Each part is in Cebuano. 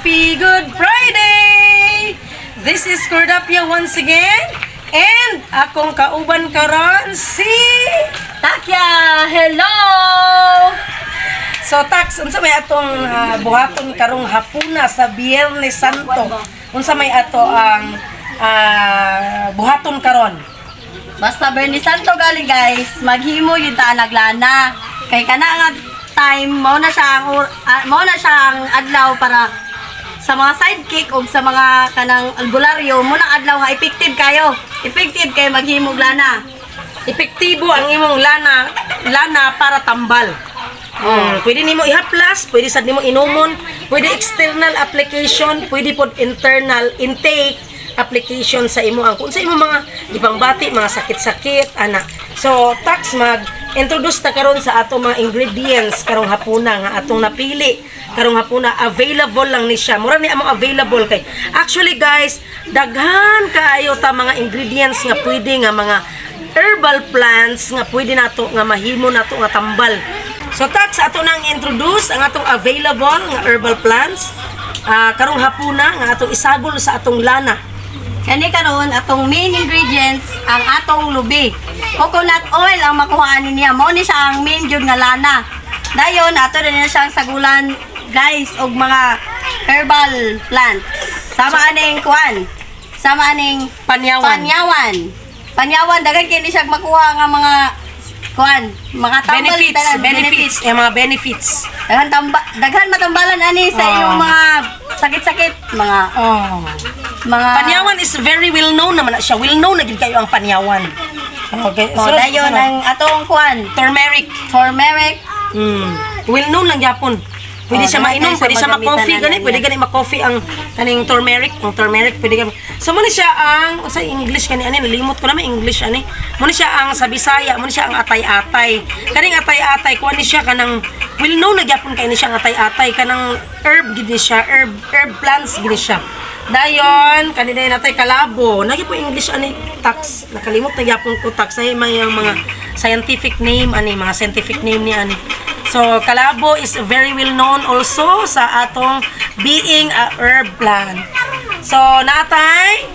Happy Good Friday! This is Cordapia once again. And akong kauban karon si Takya! Hello! So Tax, unsa may atong buhaton karong hapuna sa Biyernes Santo? Unsa may ato ang buhaton karon? Basta Biyernes Santo gali guys, maghimo yung ta naglana. Kay kana nga time mao na siya ang adlaw para sa mga sidekick o sa mga kanang albularyo mo nang adlaw nga effective kayo. Effective kay maghimog lana. Epektibo ang imong lana lana para tambal. Pwede nimo ihaplas, pwede sad nimo inumon, pwede external application, pwede pod internal intake application sa imo ang kung sa imo mga ipangbati, mga sakit-sakit ana. So, Tax, mag introduce ta karon sa ato mga ingredients karong hapuna nga atong napili karong hapuna. Available lang ni siya. Mura ni among available kay actually guys, daghan kaayo ta mga ingredients nga pwede nga mga herbal plants nga pwede nato nga mahimo nato nga tambal. So Tax, ato nang introduce ang atong available nga herbal plants karong hapuna nga atong isagol sa atong lana. Kani karon atong main ingredients ang atong lubi. Coconut oil ang makuha ani niya. Mao ni siya ang main jud nga lana. Dayon ato din na siyang sagulan guys og mga herbal plants. Sama aning kuan. Sama aning Panyawan. Panyawan. Panyawan, daghan kini siya makuha nga mga kuan, mga tambal Benefits, tanan, benefits, yung mga benefits. Daghan matambalan ani sa inyong mga sakit-sakit, mga mga Panyawan is very well known naman na siya. Well known na gid kayo ang panyawan. Okay. Oh, Sunod, dayon sunod. ang atong kuan, Turmeric. Turmeric. Well known lang gyapon. Pwede Oh, siya daghan mainom, kayo pwede siya siya ma-coffee, magamitan gani, na pwede niya. gani ma-coffee ang kaning turmeric, ang turmeric pwede gani. So mo ni siya ang sa English kani ani, nalimot ko na may English ani. Mo ni siya ang sa Bisaya, mo ni siya ang atay-atay. Kaning atay-atay kuan ni siya kanang well known na gyapon kay ni siya ang atay-atay, kanang herb gid ni siya, herb herb plants gid ni siya. Dayon, kani dayon natay kalabo. Nagi po English ani, Tax. Nakalimot na gyapon ko, Tax, ay may ang mga scientific name ani, mga scientific name ni ani. So, kalabo is very well known also sa atong being a herb plant. So, natay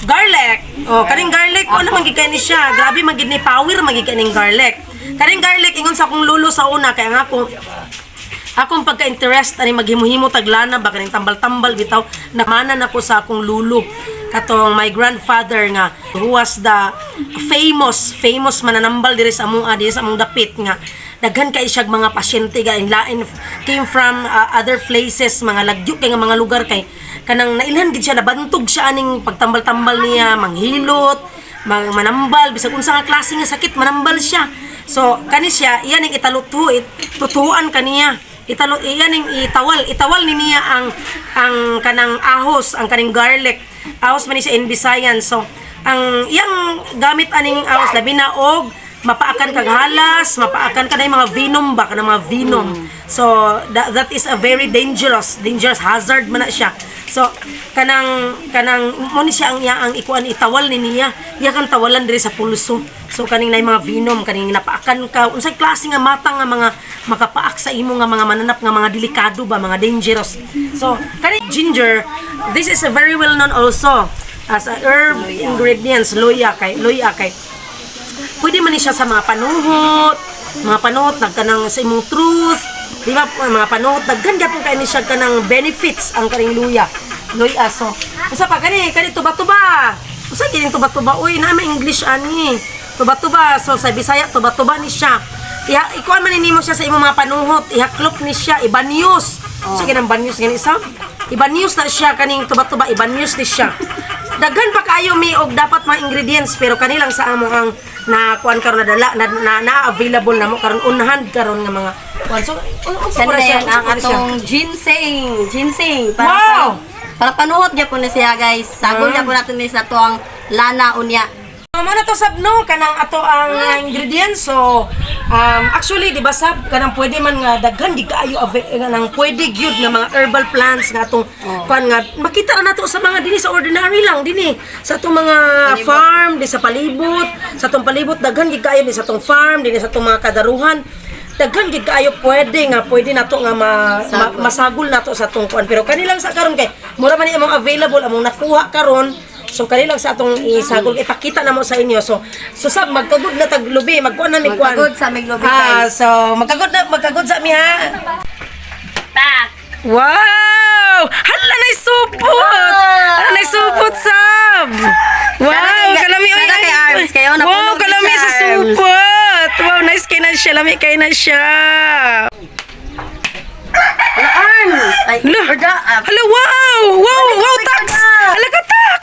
garlic. Oh, kaning garlic ko naman gid kay ni siya. Grabe man gid ni power man gid kaning garlic. Kaning garlic, ingon sa akong lulo sa una kay ang ako akong pagka-interest ani maghimo-himo taglana ba, kaning tambal-tambal bitaw, namanan ako sa akong lulo katong my grandfather nga who was the famous famous mananambal diri sa among diri sa among dapit nga daghan kay siyag mga pasyente ga lain came from other places, mga lagyo kay nga mga lugar kay kanang nailhan gid siya, nabantog siya aning pagtambal-tambal niya, manghilot, manambal bisag unsa nga klase nga sakit manambal siya. So kani siya iyan ang italuto it, tutuan kaniya italo iyan ang itawal itawal ni niya ang kanang ahos, ang kaning garlic. Ahos man ni siya in Bisayan. So ang iyang gamit aning ahos labi na og mapaakan kag halas, mapaakan ka na yung mga venom ba, kanang mga venom. So that is a very dangerous dangerous hazard man na siya. So kanang kanang mo ni siya ang iya ang ikuan, itawal ni niya, iya kang tawalan diri sa pulso. So kaning na mga venom, kaning napaakan ka unsay klase nga mata nga mga makapaak sa imo nga mga mananap nga mga delikado ba, mga dangerous. So kaning ginger, this is a very well known also as a herb ingredients. Luya kay luya kay pwede man ni siya sa mga panuhot, mga panuhot nagkanang sa imong truth, di ba, mga panuhot, daghan gyapon kay ni siya kanang benefits ang kaning luya. Luya. So, usa pa kani kani tuba-tuba. Usa kining tuba-tuba? Uy, na may English ani. Tuba-tuba. So sa Bisaya tuba-tuba ni siya. Iha ikuan man nimo siya sa imong mga panuhot, ihaklop ni siya, ibanyos. Oh. Sa kinang banyos gani isa? Ibanyos na siya kaning tuba-tuba, ibanyos ni siya. Daghan pa kaayo mi og dapat mga ingredients pero kanilang sa amo ang na kuan karon na dala na, na, na available na mo karon on hand karon nga mga kuan. So unsa Kani pala siya? dayon ang Unsa pala siya? atong ginseng. Ginseng. Para Para panuhot gyapon na siya guys. Sagol gyapon nato ni sa atuang lana unya. Mao na to sab no, kanang ato ang ingredients. So actually, di ba sab, kanang pwede man nga daghan gid kaayo kanang pwede gyud nga mga herbal plants nga atong kuan nga makita ra nato sa mga dinhi sa ordinary lang dinhi sa atong mga farm di sa palibot, sa atong palibot daghan gid kaayo di sa atong farm dinhi sa atong mga kadaruhan. Daghan gid kaayo pwede nga pwede nato nga masagol nato sa atong kuan. Pero kanilang sa karon kay mura man ni among available among nakuha karon. So kanilang sa atong isagol ipakita namo sa inyo. So sab magkagud na tag lubi, magkuan na mi kuan. Magkagud sa aming lubi, Ah, guys. so magkagud sa mi ha. Pak! Wow! Hala na supot! Hala na supot sab. Wow, kalami oy. Sana kay arms kayo, napuno Wow, gid kalami sa sa arms. supot. Wow, nice kay na siya, lami kay na siya. Wala arms! Ay, Hala. orda, ah, Hala, wow! Wow, wow, tax! Hala ka tax!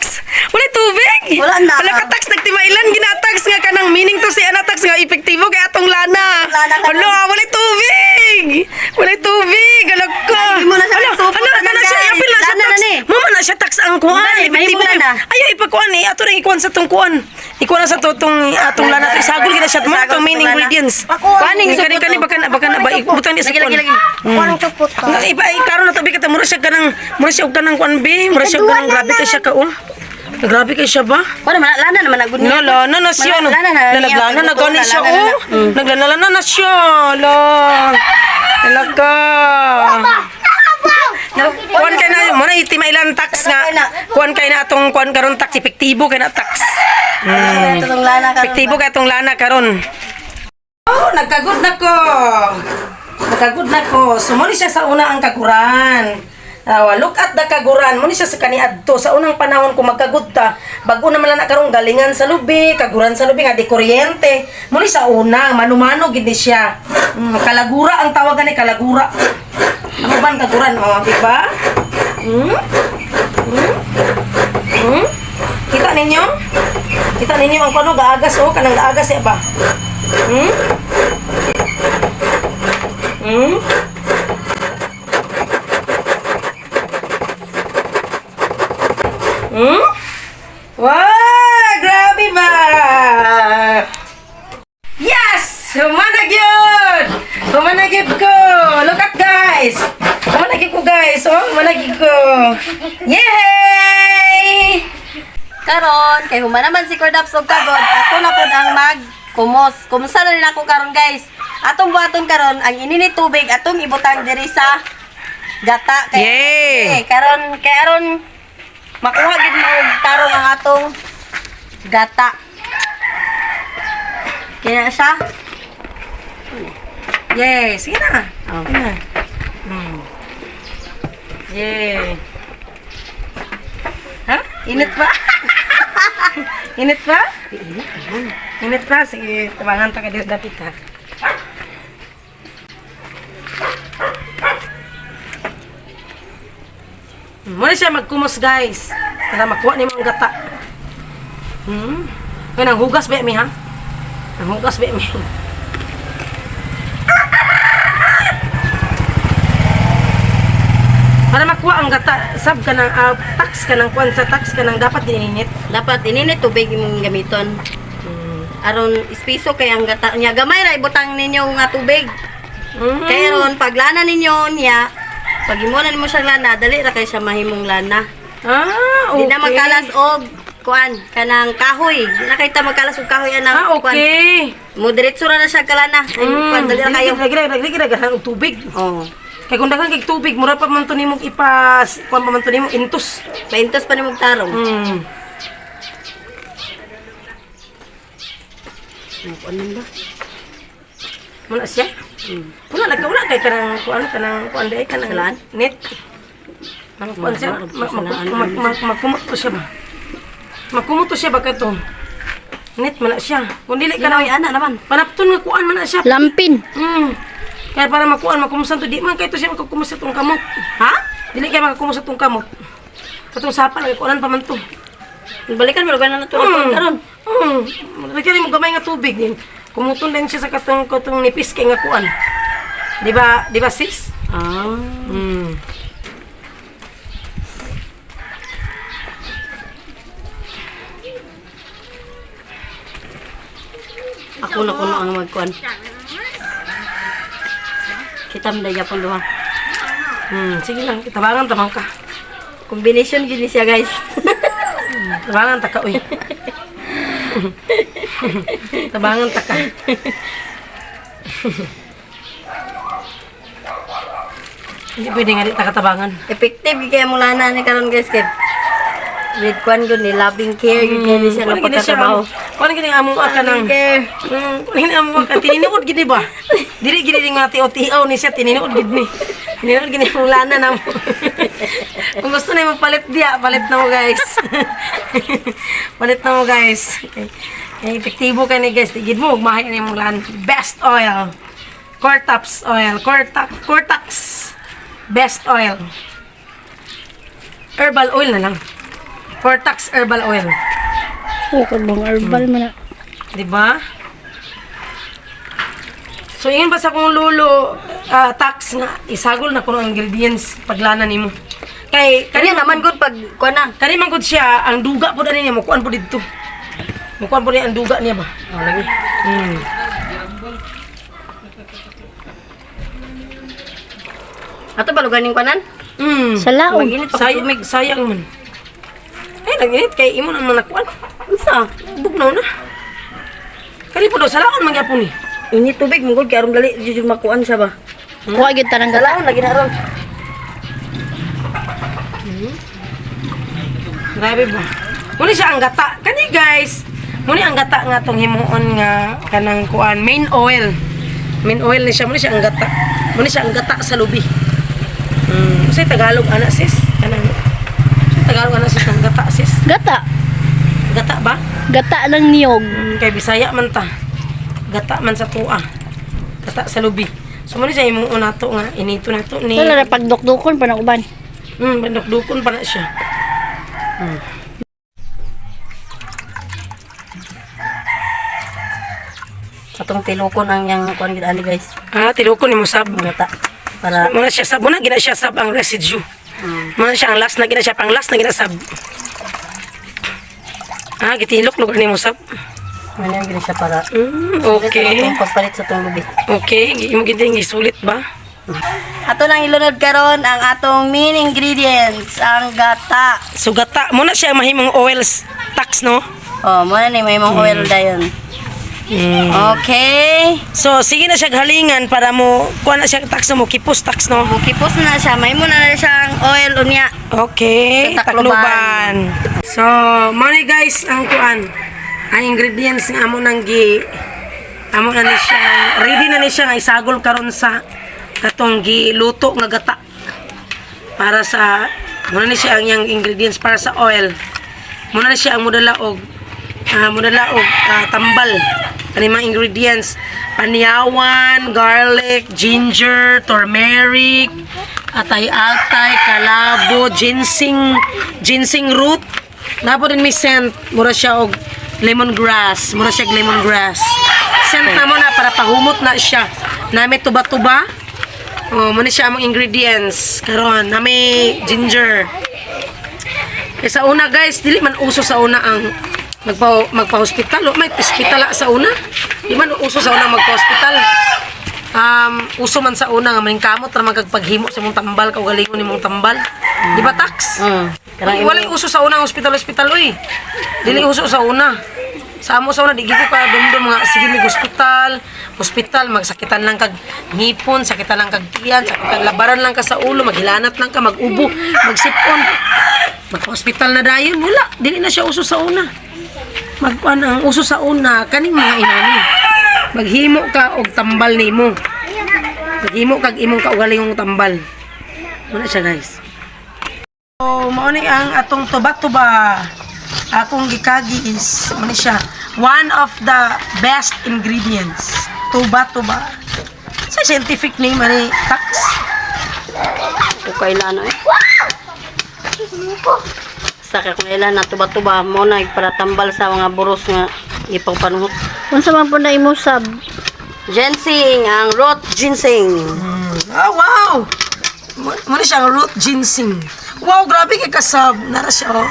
Wala tubig! Wala na. Hala ka tax, nagtimailan ginatax nga kanang meaning to si ana tax nga epektibo kay atong lana. Lana ka Hala, wala tubig! Wala tubig! Hala ka! Hindi mo na siya Hala, nagsupot hala, na, kana siya, guys. apil na siya Lana na tax. ni. Mama na siya tax ang kuan. Dali, Epektibo mahimo na kayo. na. Ayaw ipakuan eh. Ato rin ikuan sa tong kuan. Ikuan na sa tong atong lana. Isagol gina siya. Mo Isagol itong sa main tong lana. ingredients. Kuaning Kani supot, kani oh. baka baka ba ibutang ni sa Lagi, kuan. lagi, lagi. Kuan supot ko. Nga iba ay karon na tabi ka mura siya kanang mura siya og kanang kuan be, mura siya og kanang grabe kay siya ka oh. Grabe kay siya ba? Kuan naman, lana naman agud niya. Lala na na siya no. Lana na niya, Lala na gani siya lana na. oh. Naglalala na siya. La. Lala ka. Kuan kay na mo na itimailan tax nga. Kuan kay na atong kuan karon tax epektibo kay na tax. Itong lana karon. Epektibo kay atong lana karon. Oh, nagkagod na ko. Nagkagod na ko. So, muna siya sa una ang kaguran. Look at the kaguran. Muna siya sa kaniadto. Sa unang panahon kung magkagod ta, bago naman lang na karong galingan sa lubi, kaguran sa lubi, nga di kuryente. Muna sa una, mano-mano gid ni siya. Kalagura ang tawag ni kalagura. Ano ba ang kaguran? Oh, di ba? Hmm? Hmm? Hmm? Kita ninyo? Kita ninyo ang kuno gaagas oh, kanang gaagas siya ba? Hmm? Hmm? Hmm? Wow! Grabe ba? Yes! Humana gyud! Humana gyud ko! Look at guys! Humana gyud ko guys! Oh, humana gyud ko! Yay! Karon, kay human naman si Cordaps og kagod, ako na pud ang magkumos. Kumusta na rin ako karon guys. Atong buhaton karon ang ininit tubig atong ibutang diri sa gata kay Yay! Eh, karon kay aron makuha gid mo og tarong ang atong gata. Kaya siya. Yay! Sige na! Oh. Sige na. Yay! Ha? Init pa? Init pa? Init pa? Sige, tabangan ta ka dito dapit ha. Muna siya magkumos guys. Para makuha ni mga gata. Kaya nang hugas ba mi ha? Nang hugas ba mi? Para makuha ang gata, sab ka ng tax ka ng kuan sa tax ka ng dapat dininit. Dapat ininit tubig imong gamiton. Aron ispiso kay ang gata niya. Gamay ra ibutang ninyo nga tubig. Kay aron pag lana ninyo niya, pag imo na nimo siya lana, dali ra kay siya mahimong lana. Ah, okay. Di na magkalas og kuan kanang kahoy. Di na kay ta magkalas og kahoy anang Ah, okay. kuan. Mo diretso ra na siya kalana. Ay kuan dali ra kayo. Lagi lagi lagi lagi og tubig. Oh. Kay kung daghan kay tubig, mura pa man to nimong ipas, kuan pa man to nimong intos. Paintos pa nimong tarong. Kuan man ba? Wala siya? Wala lagi wala kay kanang kuan kanang kuan dai kanang Salaan? net. Ang kuan siya, makumot to siya ba? Makumot to siya ba kato? Net man na siya. Kung dili ka Kanoy na ana naman. panapton nga kuan man na siya. Lampin. Kaya para makuan makumusan to di man kay to siya makakumusa tong kamot. Ha? Dili kay makakumusa tong kamot. Katong sapa lagi kuanan pa man to. Balikan mo na to karon. Lagyan mo gamay nga tubig din. Kumuton din siya sa katong katong nipis kay nga kuan. Di ba? Di ba sis? Ah. Ako na kuno ang magkuan. Kita man gyapon duha. Sige lang, tabangan tamang ka. Combination gid ni siya guys. Tabangan ta ka uy. Tabangan ta ka. Hindi pwede nga di takatabangan. Effective gyud kay mong lana ni karon, guys, kay with kwan gyud ni loving care gyud kay ni siya nga Kuan gini siya pagkatrabaho. Kuan gini among aka ng Loving care. Kuan gini among aka tinuod gini ba? Dili gini nga tiyo-tiyo ni siya, tinuod gid ni. Tinuod gini ang lana namo. Kung gusto na mo palit diya, palit na mo, guys. Palit na mo, guys. Okay. Kay epektibo kay ni, guys, di gid mo mahay ni mong lan. Best oil. Cortax oil, Cortax, Cortax best oil. Herbal oil na lang. Cortax herbal oil. Bukod bang herbal man na. Di ba? So, ingon pa sa akong lulo, tax nga, isagol na kuno ang ingredients paglana nimo. Kay, Kanya naman gud pag kwan na. kani man gud siya, ang duga po dani niya, mukuan po didto. Mukuan po niya ang duga niya ba? Oh, lagi. Ato ba ganing kwanan? Sa laon. Mag-init pa Sayang, sayang man. Ay, nag-init kay imo na man nakuan. Unsa? Bugnaw na. Kani po daw, sa laon man gyapon ni. Init tubig mo gud kay aron dali jud makuan siya ba. Kuha gyud tanang Sa gata. laon lagi na ron. Grabe ba? Muni siya ang gata. Kani, guys. Muni ang gata nga tong himuon nga kanang kuan main oil. Main oil ni siya, muni siya ang gata. Muni siya ang gata sa lubi. Unsay Tagalog ana, sis? Kanang unsay Tagalog ana, sis, ang gata, sis? Gata. Gata ba? Gata ng niyog. Kay Bisaya man ta. Gata man sa tuwa. Gata sa lubi. So muni siya himuon nato nga inito nato ni. Wala na pagdukdukon pa na uban. Bandukdukon pa na siya. Atong tilukon ang yang kuan gid ani, guys. Ah, tilukon ni mo sab. Gata para Muna siya sab, muna gina siya sab ang residue. Muna siya ang last na gina siya, pang last na gina sab. Ah, gitilok lugar ni mo sab. ano gid siya para Okay. Atong pagpalit sa tong lubi. Okay, imo gid yung gisulit ba? Ato nang ilunod karon ang atong main ingredients, ang gata. So gata, muna siya mahimong oils tax, no? Oh, mo na ni may mong oil dayon. Okay. So sige na siya halingan para mo kuha na siya tax mo kipos tax, no? Mukipos na siya, may mo na siyang oil unya. Okay, Sa Tacloban. Tacloban. So, money, guys, ang kuan. Ang ingredients nga amo nang gi amo na ni siya, ready na ni siya nga isagol karon sa katong giluto nga gata. Para sa muna ni siya ang iyang ingredients para sa oil. Muna ni siya ang modala og tambal. Kani mga ingredients: panyawan, garlic, ginger, turmeric, atay-atay, kalabo, ginseng, ginseng root. Napo din may scent, mura siya og lemongrass, mura siya og lemongrass. Scent na mo na para pahumot na siya. Nami tuba-tuba. Oh, muna siya among ingredients karon. Nami ginger. Kay sa una, guys, dili man uso sa una ang magpa-hospital. O, may ospital sa una. Di man uso sa una ang magpa-hospital. Uso man sa una nga maningkamot ra man kag paghimo sa imong tambal kaugalingon nimong tambal. Di ba, tax? Kanang Ay, walay uso sa una ang hospital-hospital oy. Dili uso sa una. Sa amo sa una di gid ko ka dumdum nga sige mig hospital, hospital magsakitan lang kag ngipon, sakitan lang kag tiyan, sakitan labaran lang ka sa ulo, maghilanat lang ka, magubo, magsipon. Magpa-hospital na dayon, wala, dili na siya uso sa una. Magkuan ang uso sa una kaning mga inani. Maghimo ka og tambal nimo. Maghimo kag imong kaugalingong tambal. Wala siya, guys. So, mao ni ang atong tuba-tuba. Akong gikagi is, mao ni siya, one of the best ingredients. Tuba-tuba. Sa scientific name ani tax? Kung kailan eh. Sa kay kung ilan na tuba-tuba mo na para tambal sa mga buros nga ipangpanuhot. Unsa man po na imo sab? Ginseng, ang root ginseng. Ah, wow! Mao ni siya ang root ginseng. Wow, grabe kay kasab. Nara siya, oh.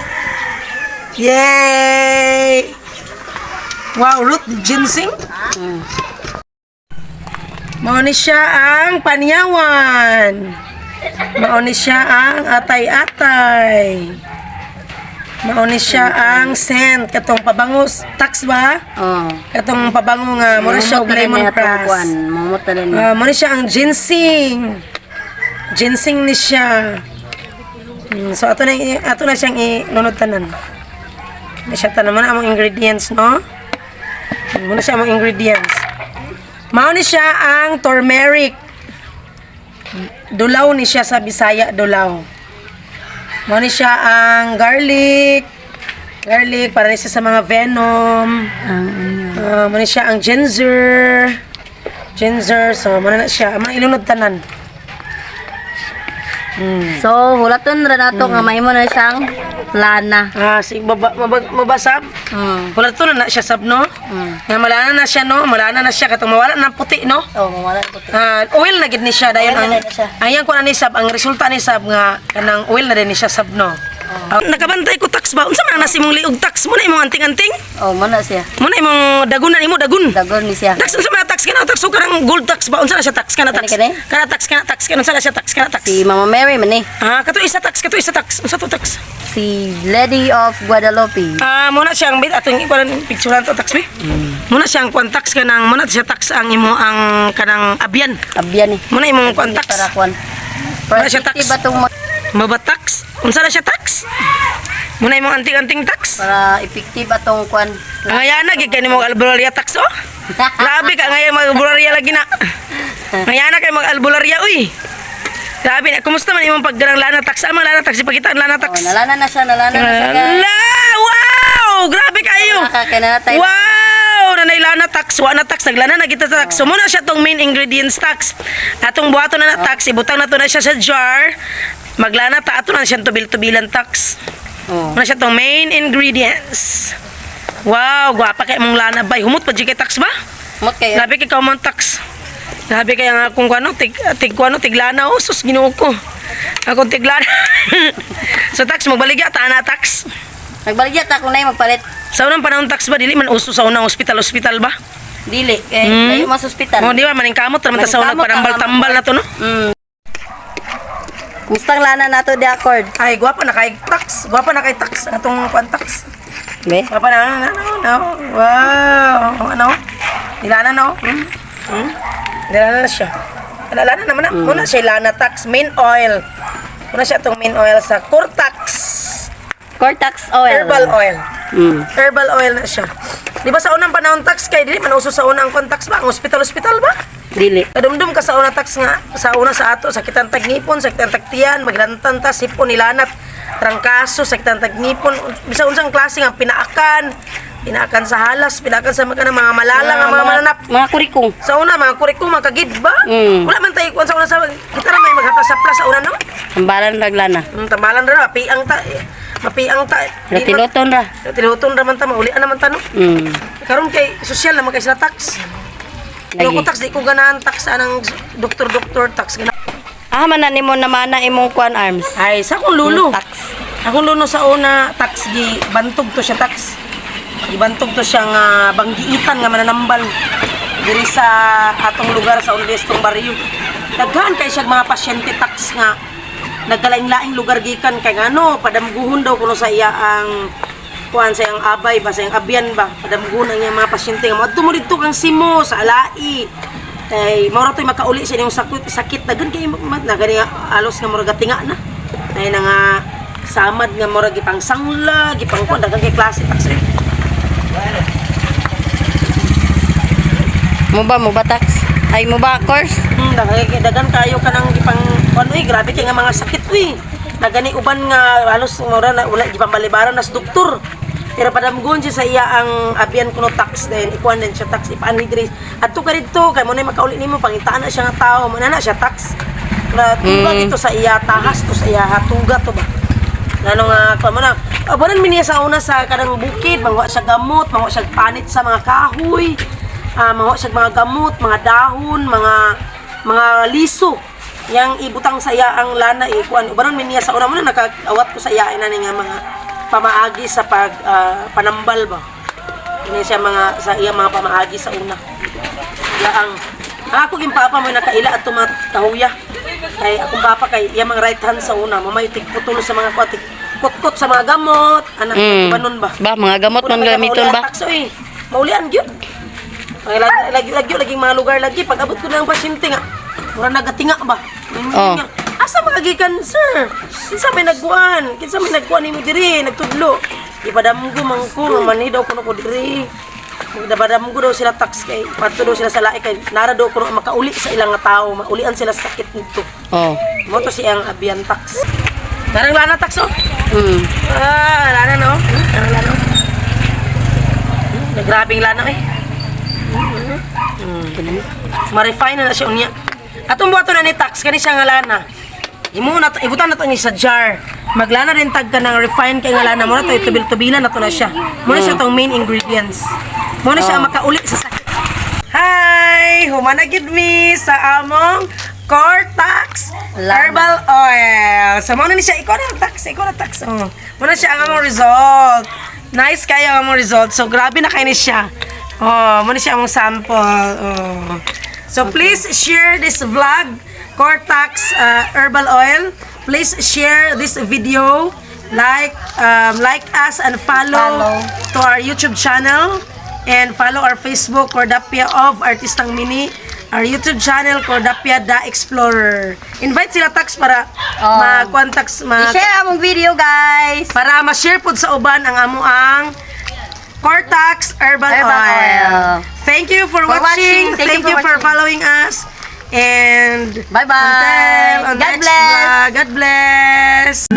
Yay! Wow, root ginseng. Mao ni siya ang panyawan. Mao ni siya ang atay-atay. Mao ni siya ang scent katong pabangos tax ba? Oh. Katong pabango nga mura siya og Mumot na rin lemongrass. atong kuan, mumot na rin. Ah, mao ni siya ang ginseng. Ginseng ni siya. So ato na siyang ilunod tanan. Na siya tanan mo na among ingredients, no? Muna siya among ingredients. Mao ni siya ang turmeric. Dulaw ni siya sa Bisaya, dulaw. Mao ni siya ang garlic. Garlic para ni siya sa mga venom. Ah, mao ni siya ang ginger. Ginger, so mao na siya. Mao ilunod tanan. So, hulaton ra nato nga mahimo na siyang lana. Ah, si baba, mabasab. Wala to na siya sab, no? Nga malana na siya, no? Malana na siya katong mawala na puti, no? Oh, mawala po. Ah, oil na gid ni siya dayon Oil ang na gid ni siya. ayan ko na ni sab, ang resulta ni sab nga kanang oil na din ni siya sab, no? Ah, nakabantay ko, tax ba? Unsa man ang nasi imong liog, tax mo na imong anting-anting? Oh, mo na siya. Mo na imong dagunan imo dagun. Dagon ni siya. Tax, unsa man ang tax kana tax? So kanang gold tax ba? Unsa na siya tax kana tax? Kani, kani? Kana tax, kana tax, kana unsa na siya tax kana tax? Si Mama Mary man ni. Ah, kato isa tax, kato isa tax. Unsa to tax? Si Lady of Guadalupe. Ah, muna siyang bit atong ikuan picturean to tax be. Muna siyang kuan tax kanang muna siya tax ang imo ang kanang abyan. Abyan ni. Muna imong kuan tax. Para kuan. Wala siya tax. Para itong Mabatax. Unsa na siya tax? Muna imong anting-anting tax. Para effective atong kuan. Ngaya na gid kani mo albularia tax oh. Grabe ka ngayon mag albularia lagi na. Ngaya na kay mag albularia uy. Grabe na. Kumusta man imong paggarang lana tax? Amang lana tax ipakita ang lana Oh, tax. nalana na siya, guys. La! Wow! Grabe kayo. Nakaka na tayo. Wow! Nanay lana tax, wa na tax, naglana na kita sa tax. So muna siya tong main ingredients tax. Atong buhaton na na tax, ibutang na to na siya sa jar. Maglana ta ato na siyang tubil-tubilan tax. Oh. Muna siya tong main ingredients. Wow, gwapa kay mong lana bay. Humot pa jud kay tax ba? Mot kayo. Grabe kay ka man tax. Grabe kay ang akong ano, tig tig ano, tiglana oh, sus Ginoo ko. Akong tiglana. So tax magbaligya ta na tax. Nagbaligya ta kung nay magpalit. Sa unang panahon tax ba dili man uso sa unang ospital-ospital ba? Dili kay layo mas ospital. Oh, di ba maningkamot ra man ta sa unang Maningkamot ra man. panambal-tambal na to, no? Kumusta ang lana nato di accord? Ay, gwapa na kay tax. Gwapa na kay tax atong kuan tax. Be. Gwapa na no, no. Wow, ano? Nilana no? Hmm? Hmm? Nilana na siya. Ano, lana naman na. Muna siya lana tax, main oil. Muna siya itong main oil sa Cortax. Cortex oil. Herbal oil. Herbal oil na siya. Di ba sa unang panahon tax kay dili man uso sa unang contacts ba ang ospital-ospital ba? Dili. Kadumdum ka sa una tax nga sa una sa ato sakitan tag ngipon, sakitan tag tiyan, maglantan ta sipon nilanat, trangkaso, sakitan tag ngipon, bisa unsang klase nga pinaakan, pinaakan sa halas, pinaakan sa mga mga malala nga mga mananap. Mga kurikong. Sa una mga kuriko mga kagid ba? Wala man tayo kuan sa una sa kita ra may maghaplas-haplas sa una, no? Tambalan raglana. Tambalan ra mapiang ta, mapiang ta. Tiloton ra. Tiloton ra man ta, maulian naman ta, no. Karon kay sosyal naman kay sila tax. Pero Lagi. ko tax di ko ganahan tax anang doktor-doktor tax gana. Ah, man na nimo namana imong kuan arms. Ay, sa akong lulo. Tax. Akong lulo sa una tax gi bantog to siya tax. Gibantog to siya nga banggiitan nga mananambal diri sa atong lugar sa Undestong baryo. Daghan kay siya mga pasyente tax nga nagkalaing-laing lugar gikan kay ngano padamguhon daw kuno sa iya ang kuan sa iyang abay ba, sa iyang abyan ba, padamguhon ang iyang mga pasyente nga moadto mo didto kang simo sa alai kay mao ra to'y makauli sa inyong sakit sakit. Daghan kay na gani nga alos nga murag tinga na nay na nga samad nga murag gipang sangla gipang kuan, daghan kay klase tax eh. Mo ba tax? Ay mo ba course? Daghan kayo kanang gipang kuan uy, grabe kay nga mga sakit uy. Nagani uban nga halos mura na wala gipang balibaran nas doktor. Pero padamgon siya sa iya ang abyan kuno tax then ikuan din siya tax ipaanhi diri. Adto ka didto kay mo na makauli nimo pangitaan na siya nga tao, mo na na siya tax. Na tuga dito sa iya tahas to sa iya hatuga to ba. Ngano nga kuan mo na. Abonan mi niya sa una sa kanang bukid, manguha siya gamot, manguha siya panit sa mga kahoy, ah, manguha siya mga gamot, mga dahon, mga liso yang ibutang sa iya ang lana eh kuan ubanon mi niya sa una mo na nakaawat ko sa iya ina nga mga pamaagi sa pag panambal ba ini siya mga sa iya mga pamaagi sa una. Ya ang ako ging papa mo nakaila at tumat kahuya kay akong papa kay iya mga right hand sa una mamay tigputol sa mga kuan kutkot sa mga gamot anak ubanon ba. Ba mga gamot man Wala pa gamiton maulian ba? Tax, oy. Maulian gyud. Ang lagi lagi lagi lagi mga lugar lagi pag abot ko na ang pasyente nga. Mura nagatinga ba? Oh. Nga. Asa makagikan, sir? Kinsa may nagkuan? Kinsa may nagkuan nimo diri? Nagtudlo. Ipadamgo man ko, nga manhi daw kuno ko diri. Magdabadamgo daw sila, tax, kay padto daw sila sa lahi kay nara daw kuno makauli sa ilang nga tao, maulian sila sa sakit nito. Oh. Mo to siyang abiyan, tax. Narang lana, tax, oh. Ah, lana no. Narang lana. Grabing lana eh. Ma-refine na na siya unya. Atong buhaton na ni tax kani siya nga lana. Imo na to, ibutan na to ni sa jar. Maglana rin tag ka ng refine kay nga lana mo na to, itubil-tubilan na to na siya. Mo na siya tong main ingredients. Mo na siya ang makauli sa sakit. Hi! Human na gid mi sa among Cortax Herbal Oil. So, mo na ni siya. Ikaw na tax. Ikaw na tax. Oh. Mo na siya ang among result. Nice kayo ang among result. So, grabe na kayo ni siya. Oh, mo na siya among sample. Oh. So, please share this vlog, Cortax Herbal Oil. Please share this video. Like us and follow, Follow. to our YouTube channel and follow our Facebook, Cordapia of Artistang Mini, our YouTube channel, Cordapia The Explorer. Invite sila, tax, para Oh. ma-contacts ma I-share among video, guys. Para ma-share pud sa uban ang amo ang Cortax Herbal, Herbal Oil. Oil. Thank you for For watching. watching. Thank you for watching. following us. And Bye-bye. until on God next bless. vlog. God bless.